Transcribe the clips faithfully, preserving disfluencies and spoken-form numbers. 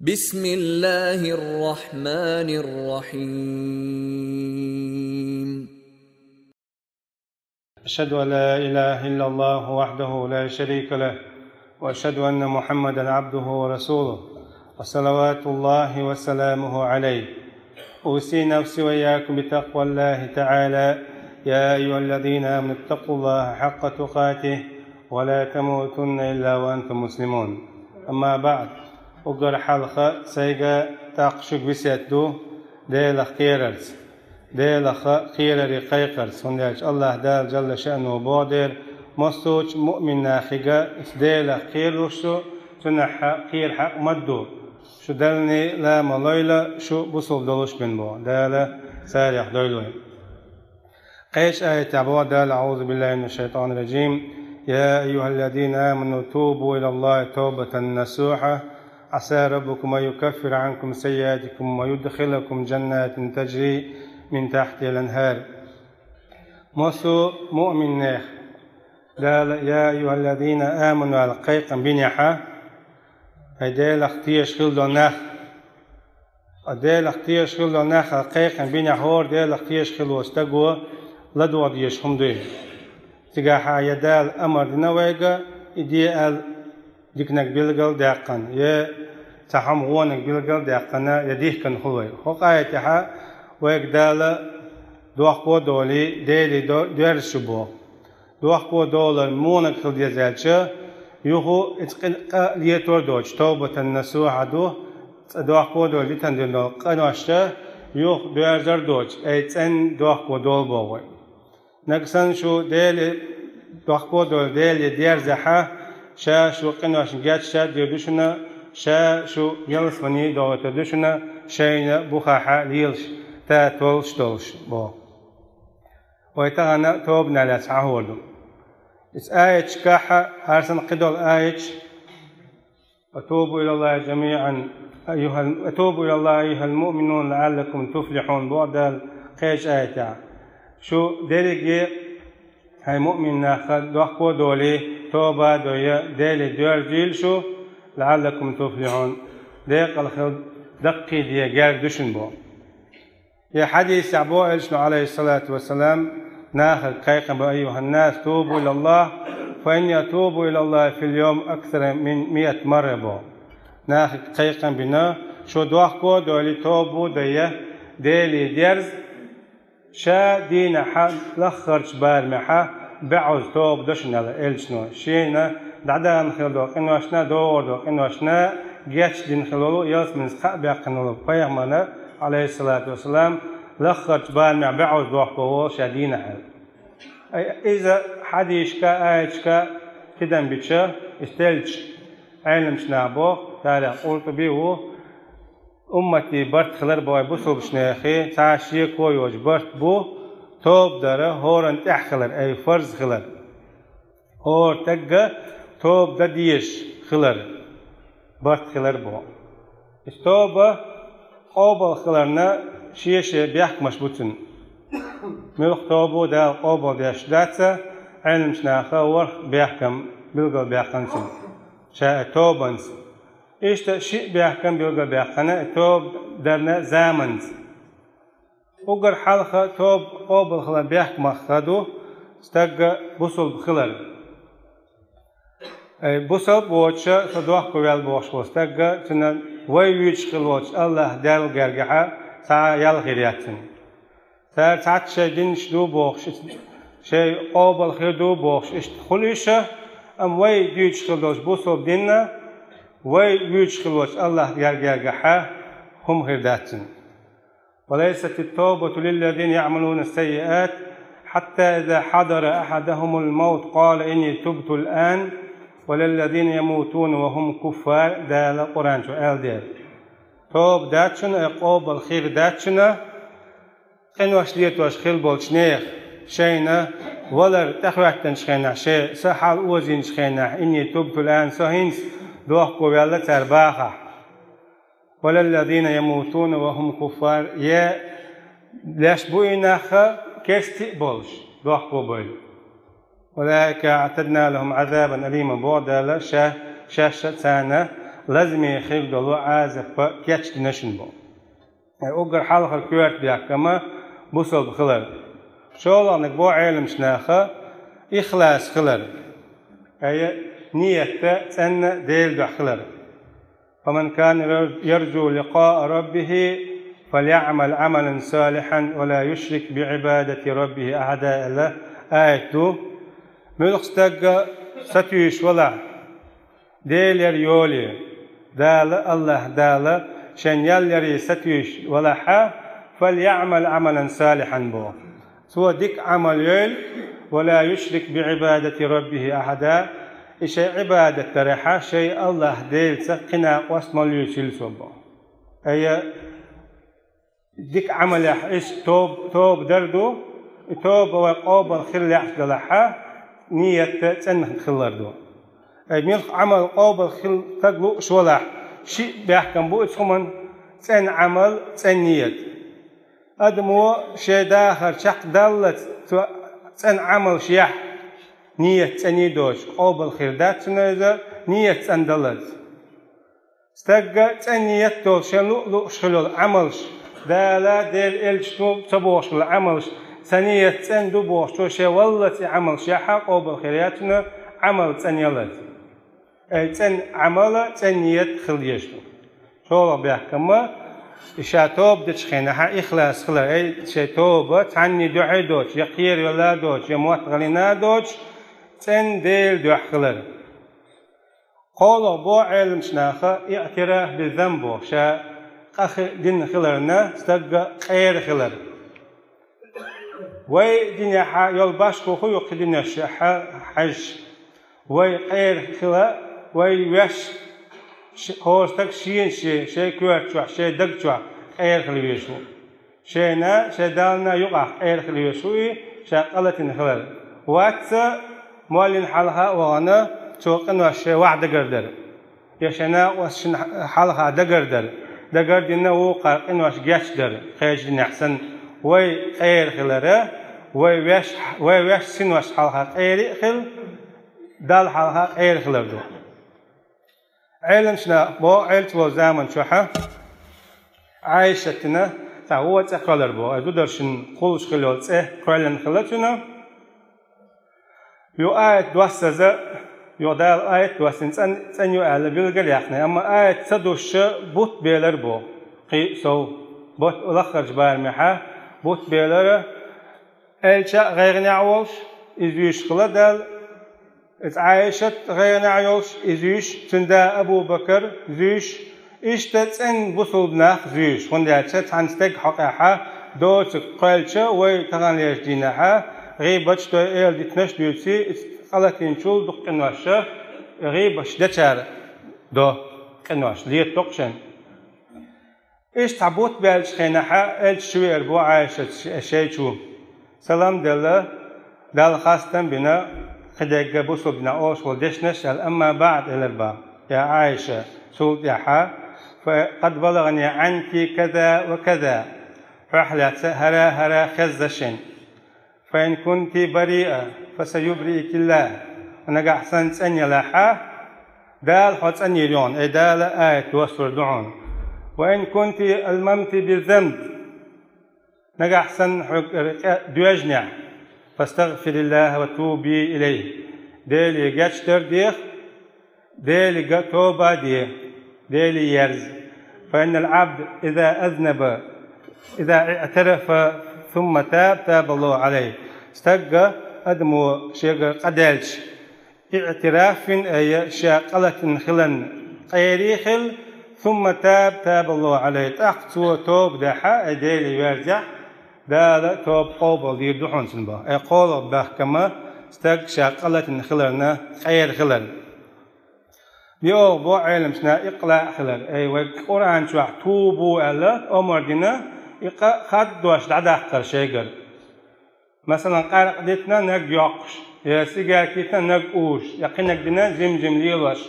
بسم الله الرحمن الرحيم. أشهد أن لا إله إلا الله وحده لا شريك له، وأشهد أن محمدا عبده ورسوله، وصلوات الله وسلامه عليه. أوصي نفسي وإياكم بتقوى الله تعالى. يا أيها الذين آمنوا اتقوا الله حق تقاته ولا تموتن إلا وأنتم مسلمون. أما بعد. Уггар хьалха сайга, тӀаккха шуьга весет ду Делах кхерарца, Делах кхераре кхайкхарца. ХӀунда аьлча АллахӀ Дала Джалла ШаӀну боху дера, массочу муъмин нахе Делах кхералуш шу, цунах кхера хьакъ ма ду. Шу Далла ла ма лойла, шу бусалба долуш бен боху. Дала царех дойла вай. Кхечу аятехь боху Дала: أعوذ بالله من الشيطان الرجيم. يا أيها الذين آمنوا توبوا إلى الله توبة نصوحا عسى ربكم أن يكفر عنكم سيئاتكم ويدخلكم جنات تجري من تحتها الأنهار. Массо а муъминех Дала: يا أيها الذين آمنوا аьлла кхайкхам бинехь, хӀай Делах тешаш хилла долу нах, Делах тешаш хилла долу нах аьлла кхайкхам бинехь, хӀора Делах тешаш хилла волу стаго ладогӀа дезаш хӀума ду и. Цигахь а я Дала амар дина вайга и де аьлла диканиг билгал а даьккхина, я цхьа хӀума вониг билгал а даьккхина, я дихкина хуьлу вай. ХӀокху аятехь вайга Дала дохко а долий, Деле до-, доьрзуш ю боху. Дохко долар муха хила деза аьлча, юха иза къа-, къа летор доцуш, توبة نصوحا ду, цкъа дохко долий дитина дина долу къиношна юха доьрзар доцуш, ай цӀенна дохко долу боху вай. Нагахь санна шу Деле дохко долий, Деле дерзахь, ша шу къиношна гечдар дийр ду шуна, ша шу ялсамане дохуьйтур ду шуна, шайна бухахь лелаш, та толлуш долуш боху. Вай тахана тобанах лаьцна хьахор ду. Иза аяташкахь, хӀара санна кхидолу аяташ: وتوبوا إلى الله جميعا أيها ال-، وتوبوا إلى الله أيها المؤمنون لعلكم تفلحون боху Дала кхечу аятехь. Шу дерриге, хӀай муъмин нах, дохко а долий, тоба а дой, Деле доьрзийла шу, لعلكم تفلحون, декъала хила даккхийде герга ду шуна боху. Я хьадисехь боху Элчано, عليه الصلاة والسلام, нахага кхайкхам бан: أيها الناس توبوا إلى الله فإني أتوب إلى الله في اليوم أكثر من مائة مرة боху. Нахага кхайкхам бина, шу дохко а долий, тоба а дой, Деле дерза, ша дийнахь лаххарчу барамехь бӀозза тоба до шуна аьлла Элчано. Шена дӀадахана хила долу къиношна, догӀур долу къиношна гечдина хила волу, ялсаманица кхаъ баьккхина волу пайхамарна, عليه الصلاة والسلام, лаххарчу барамехь бӀозза дохко волу ша дийнахь аьлла. Ай, иза хьадисашка, аяташка тидам бича, и стелча, Ӏеламчу наха боху, царах Къуртуби ву, умматан барт хилар боху бусалбачу нехан цхьа шеко йоцу барт бу, тоба дар хӀоранна тӀехь хилар, ай фарз хилар. ХӀора стага тоба дан дезаш хилар барт хилар боху. Иза тоба къобал хиларна шен-шен бехкамаш бу цуьнан. Муьлхха тоба Дала къобал деш дац, Ӏеламчу наха ворхӀ бехкам билгалбаьккхина цуьнан, ша тобанца. Иштта шиъ бехкам билгалбаьккхина тоба дарна заманца. Уггар хьалха тоба къобал хиларан бехкамех ду стага бусалба хилар. Ай, бусалба воцуша со дохко ваьлла бохуш волу стага, цуьнан вай вуьйцуш хила волчу АллахӀ Далла гергахь цхьа ял хир яц цуьнан. Цара цхьацца шайн динаш ду бохуш, шайн къобал хир ду бохуш, иштта хуьлу иша, амма вай дуьйцуш хила долчу бусалба динна, вай вуьйцуш хила волчу АллахӀ Далла гергахь хӀума хир дац цуьнан. وليست التوبة للذين يعملون السيئات حتى إذا حضر أحدهم الموت قال إني تبت الآن ولا الذين يموتون وهم كفار, Дала Къуръан чу аьлла дера. Тоба дац шуна, ай къобал хир дац шуна, къинош летош хила болчу нехан, шайна валар тӀехӀоьттинчу хенахь, шайн са хьал озийначу хенахь, إني تبت الآن, со хӀинца дохко ваьлла цара бахахь. ولا الذين يموتون وهم كفار, я леш бу и нах керста а болуш, дохко бевлла. أولئك أعتدنا لهم عذابا أليما боху Дала, ша, шаьш а царна лазаме хир долу Ӏазап кечдина шуна боху. Э, уггар хьалхара коьрта бехкам бусалба хилар. ШолгӀаниг боху Ӏеламчу наха ихлас хилар. Э, ният цӀена Делан дуьхьа хилар. «فمن كان يرجو لقاء ربه فليعمل عملا صالحا ولا يشرك بعبادة ربه أحدا», аьлла аят ду. Муьлхха стаг сатуьйсуш валахь, Делера йоле, Дала, АллахӀ Дала шен ял яре сатуьйсуш валахьа, «فليعمل عملا صالحا» боху. Цо дика Ӏамал йойла, «ولا يشرك بعبادة ربه أحدا», и шайн Ӏибадат дарехьа шайн АллахӀ Делаца кхин накъост ма луьйсийла цо боху. Ая, дика Ӏамалехь иштта тоба, тоба дар ду, и тоба вай къобал хила лаьцна далахьа, ният цӀена хилар ду. Ай муьлхха Ӏамал къобал хила стаг лууш валахь, шиъ бехкам бу иза хӀуман: цӀена Ӏамал, цӀена ният. Адамо шен дахар чекхдаллалц цо цӀена Ӏамалш яхь, ният цӀена доцуш, къобал хир дац цуьнан иза, ният цӀена даллалц. Стагга цӀена ният долуш шен луъ-луъуш хила йолу Ӏамалш, Дала, Делан элчано ца бохуш хила Ӏамалш, сан ният цӀена ду бохуш, цо шен валлалц и Ӏамалш яхьа, къобал хир яц цуьнан, Ӏамал цӀена яллалц. Ай цӀена Ӏамала, цӀена ният хила дезаш ду. ШолгӀа бехкам, и ша тоба дечу хенахьа ихлас хилар, ай шайн тоба цхьанний дуьхьа доцуш, я кхеравелла доцуш, я мотт гӀалина доцуш, цӀена Делан дуьхьа хилар. КхоалгӀа боху Ӏеламчу наха иътираф би-занб боху, ша къа хи-, дина хиларна стагга къера хилар. Вай динехьа йолу башхо хӀун ю кхин динехьа хьаьжча? Вай къера хила, вай ваьш, ш-, хӀора стаг шена шен, шайн коьрта чохь, шайн даг чохь къера хила везаш ву. Шайна, шайн Дална юкъахь къера хила везаш ву и, ша къа латийна хилар. Вац а, моллина хьалха а вахана, цо къинош шайн вахь дагардар. Я шайн накъосташна хьалха дагардар. Дагардина вукхара къинош гечдар, кхечу динехь санна. Вай къера хилара, вай ваьш, вай ваьш синош хьалха къера а хила, Далла хьалха къера хилар ду. Ӏеламчу наха боху, Ӏелча волу заман чохьа Ӏайшатина цхьа вон цӀе кхоьллира боху. Ай зударшна кхуллуш хила йолу цӀе кхоьллина хила цуьнан. Юха аят доссаза, юха Дала аят доссина цӀан-, цӀан ю аьлла билгал яьккхина. Амма аят ца дуссуш бутт белира боху. Кхин а сов, бутт лаххарчу барамехьа бутт белира, Ӏелча а гӀайгӀанехь волуш, иза вуьйш хила Дала, иза Ӏайшат гӀайгӀанехь йолуш, иза вуьйш, цуьнан да Абу-Бакар, иза вуьйш, иштта цӀена бусулба нах иза вуьйш, хӀунда аьлча цхьана стеган хьокъехьа доцург кхоьллича, вай таханлерчу дийнахьа гӀийбаташ дой, эладитанаш дуьйций, иза къа латийначул дукха къинош, гӀийбаташ дечара до къинош, летадо-кх шайна. Иштта цхьа бутт баьллачу хенахьа, Ӏелча чу веара боху Ӏайшат ш-, шайн чу. Салам делла, Далла хастам бина, кхидерг бусулба динехь олуш волу дешнаш аьлла, амма баӀд элира боху: «Я Ӏайша, цул тӀаьхьа, фа къад балагӀани Ӏанки каза ва каза, хьох лаьцна хӀара-хӀара хезна шайна». «فإن كنت بريئة فسيبرئك الله». Нагахь санна цӀан ялахьа, Дала хьо цӀанйийр ю хьуна, ай Дала аят доссор ду хьуна. «وإن كنت ألممت بالذنب». Нагахь санна хьоьга кӀе-, доьжнехь, «فاستغفري الله وتوبي إليه». Деле гечдар деха, Делига тоба де, Деле ерза. «فإن العبد إذا أذنب، إذا اعترف ثم تاب، تاب الله عليه». Стагга, адамо шегара къа даьлча, иътираф йина, ай ша къа латийна хиларна къера хила, «ثم تاب، تاب الله عليه». ТӀаккха цо тоба дехьа, ай Деле верзехь, Дала тоба къобалдийр ду хьуна цуьнан боху. Ай кхоалгӀа бехкам, стаг ша къа латийна хиларна къера хилар. ЙоӀ боху Ӏеламчу наха икъла а хилар. Ай, вай Къуръан чохь «тубу» аьлла омра дина, и къа хаддош дӀадаккхар шайгара. Масалан, къаьркъа дитина наг йоккхуш, я сигарка йитина наг узуш, я кхинаг дина жим-жим лелош.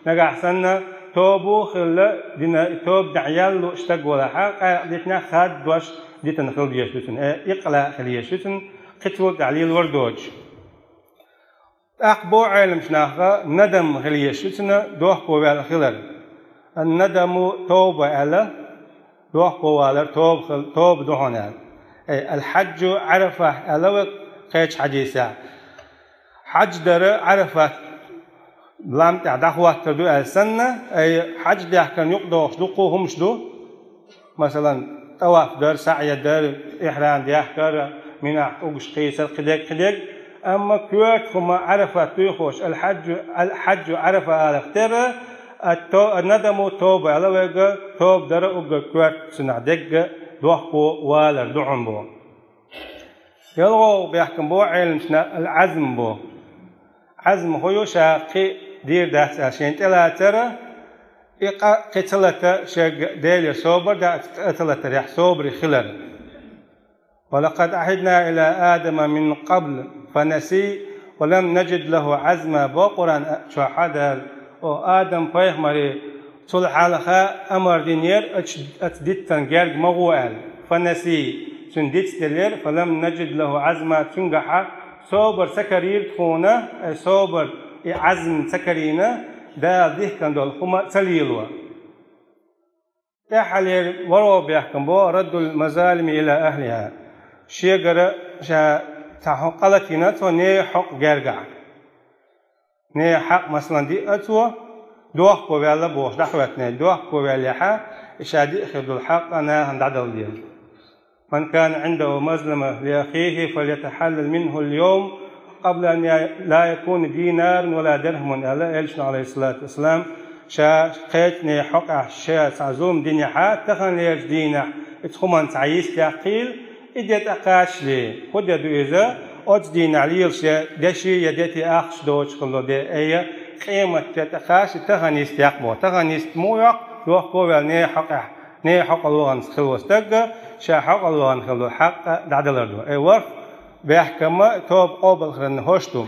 Нагахь санна тоба хилла дина, и тоба дӀаяьлла лууш стаг валахьа, къаьркъа дитина хаддош дитина хила дезаш ду цуьнан. Э, икъла а хила езаш ду цуьнан, кхин цул тӀаьхьа лелавар доцуш. ТӀаккха боху Ӏеламчу наха, надам хила езаш ю цуьнан дохко ваьлла хилар. Ан-надаму тавба аьлла, дохко валар тоба хила, тоба ду хьуна аьлла. Ай, аль-хьаджу Ӏарафа аьлла вай кхечу хьадисехь. Хьадж дара Ӏарафат лам тӀехь дӀахӀоттар ду аьлла санна, ай, хьадж даьхкарна юкъадогӀуш дуккха хӀумаш ду. Масалан, тӀаваф дар, саӀй дар, ихьрам даьхкар, Минахь уггар кхийсар, кхидерг, кхидерг. Амма коьрта хӀума Ӏарафат дуй хууш, аль-хьаджу, аль-хьаджу Ӏарафа аларх тера, ат-то-, ан-надаму тавба аьлла вайга, тоба дара уггар коьрта цунах дегга дохко валар ду хьуна боху. ЯлхолгӀа бехкам боху Ӏеламнаха аль-Ӏазм боху. Ӏазм хӀун ю, ша кхин дийр дац аьлла шена тӀелацара, и къа кхин ца лата шега Делера собар дац, къа ца латарехь собаре хилар. «Ва лакъад Ӏахидна иля Адама мин къабл, фа насий, ва лам наджид лаху Ӏазма», боху Къуръан чохь Дала. О, Адам-пайхамаре, цул хьалха амар динера, аца, аца дицдан герга ма гӀо аьлла. Фа насий, цуьнан дицделлера, фа лам наджид лаху Ӏазма, цуьнгахьа собар ца карийра тхуна, ай собар, и Ӏазм ца карийна, Дала дихкина долу хӀума ца лело. ТӀаьххьалера ворхӀалгӀа бехкам боху раддул мазалими иля ахлиха. Шегара ша цхьа хьо-, къа латийна цо нехан хьокъа гергахь. Нехан хьакъ, масалан, диъа цо, дохко ваьлла бохуш, дӀахӀоьттина, дохко ваьллехьа, и ша диъ хир долу хьакъ а нахана дӀадала деза. «Ман кана Ӏиндаху мазлама ли ахихи, фальятахьаллал минхул йовм, къабла ан я-, ла якуна динарун ва ла дирхьамун», аьлла Элчано, алейхиссалату вассалам, ша кхечу нехан хьокъехь ша цхьа зулам динехьа, таханлерчу дийнахь иза хӀуманна цхьа йистехь кхийла, и де тӀекхачале. ХӀун де ду иза? Оцу дийнахь лелаш я деши я дети ахча доцуш хилла де, айя, къемат де тӀекхачале тахана йистехь боху. Тахана йист муха йоккху, дохко а ваьлла нехан хьокъехь, нехан хьокъал вахана хилла стагга, ша хьокъал вахана хилла хьакъ а дӀадалар ду. Ай ворхӀ бехкама тоба къобалхаран хӀорш ду.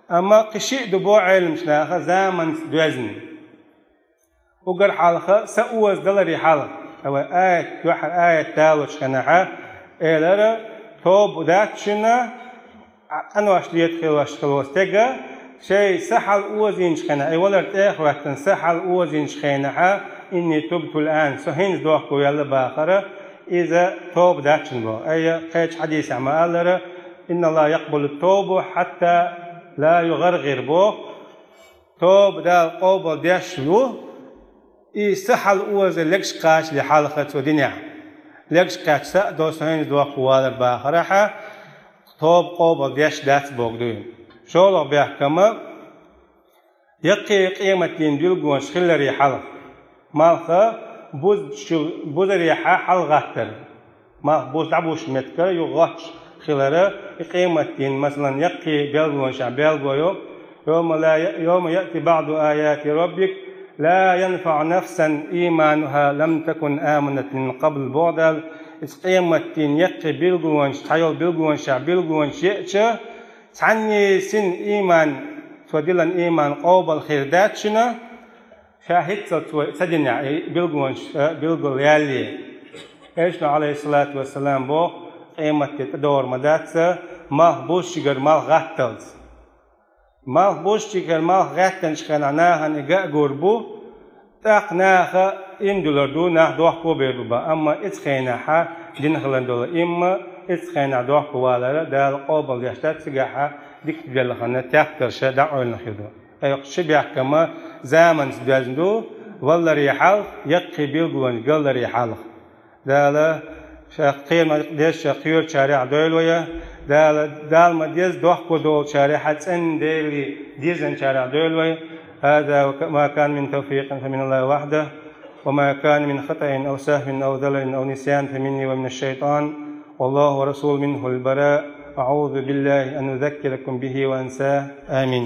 Амма кхин шиъ ду боху Ӏеламчу наха заманца доьзна. Уггар хьалха са оза даларе хьалха, ай вай аят, дуьххьара аят далочу хенахьа, элара, тоба дац шуна, къанош лета хилла стега, шайн са хьал озийначу хенахь, ай валар тӀе а хӀоьттина, са хьал озийначу хенахьа, «Инни тубтул ан», со хӀинца дохко ваьлла бахара, иза тоба дац шуна боху. Айя кхечу хьадисехь ма-аллара: «Инналлаха якъбалу тобу хьатта ла югӀаргӀир», боху. Тоба Дала къобал деш ву, и са хьал оза легаш кхачале хьалха цо динехь. Легаш кхаьчча, са а до, со хӀинца дохко валар бахарахьа, тоба къобал деш дац боху дуй. ШолгӀа бехкама, яккхий къематдийнан билгалонаш хиларе хьалха. Малха бузчул-, бузарехьа хьалгӀаттар. Малх буза дӀабуш меттигара юха гӀотташ хилара, и къематдийнан, масалан, яккхий билгалонашехь билгало: «Йома ла я-, йома яъти баъду аяти роббик, ла янфаъу нафсан иймануха лам такун аманат мин къабл», боху Дала, иза къематдийнан яккхий билгалонаш, цхьайолу билгалонашехь билгалонаш еача, цхьаннен син ийман, цо диллина ийман къобал хир дац шуна, ша хӀинццалц цо ца динехь, и билгалонаш, а, билгал ялале. Элчано, алейхиссалату вассалам, боху: «Къематде тӀедогӀур ма дац, малх бузчигара малх гӀатталц». Малх бузчигара малх гӀаьттинчу хенахь нахана и ган а гур бу, тӀаккха наха иман диллар ду, нах дохко а бер бу бан, амма оцу хенахьа дина хилла долу иман, оцу хенахь дохко валар Дала къобал деш дац, цигахьа дика белхана тептарш дӀакъевлина хир ду. Айхьа ши бехкама заманца доьзна ду, валларе хьалха, яккхий билгалонаш галларе хьалха. Дала ша кхерам деза, ша кхоьручарехь дойла вай. Дала, Дала ма-дезза, дохко долчарехь, цӀенна Деле дезанчарехь дойла вай. هذا وما كان من توفيق فمن الله وحده، وما كان من خطأ أو سهو أو زلل أو نسيان فمني ومن الشيطان. والله ورسوله منه البراء. أعوذ بالله أن أذكركم به وأنساه. آمين.